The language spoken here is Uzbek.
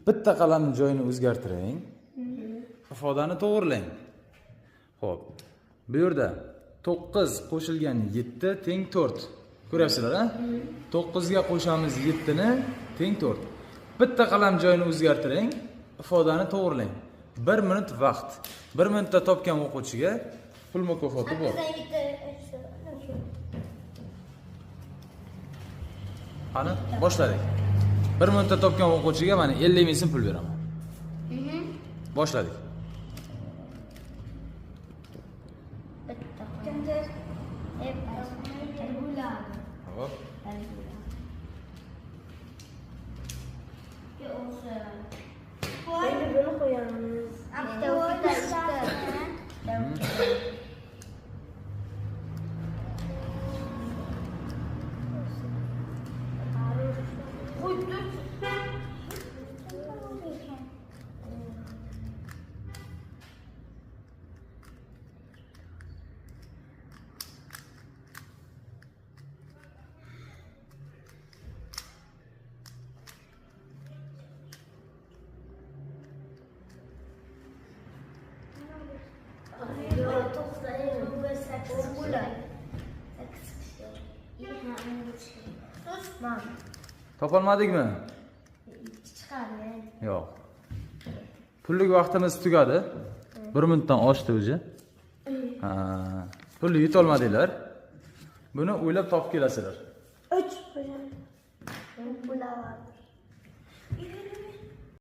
Bitta qalamni joyini o'zgartiring. Ifodani to'g'rilang. Xo'p. Bu yerda 9 qo'shilgan 7 teng 4. Ko'ryapsizlar, a? 9 ga qo'shamiz 7 ni teng 4. Bitta qalam joyini o'zgartiring, ifodani to'g'rilang. 1 minut vaqt. 1 minutda topgan o'quvchiga pul mukofoti bor. Qani, boshladik. 1 minutda topgan o'quvchiga mana 50 ming so'm pul beraman. Boshladik. Hop. Endi buni qo'yamiz. Topolmadikmi? Yo'q. Pullik vaqtimiz tugadi. 1 minutdan oshdi o'zi. Ha, pulni yutolmadinglar. Buni o'ylab topib kelasizlar. 3 qo'yamiz.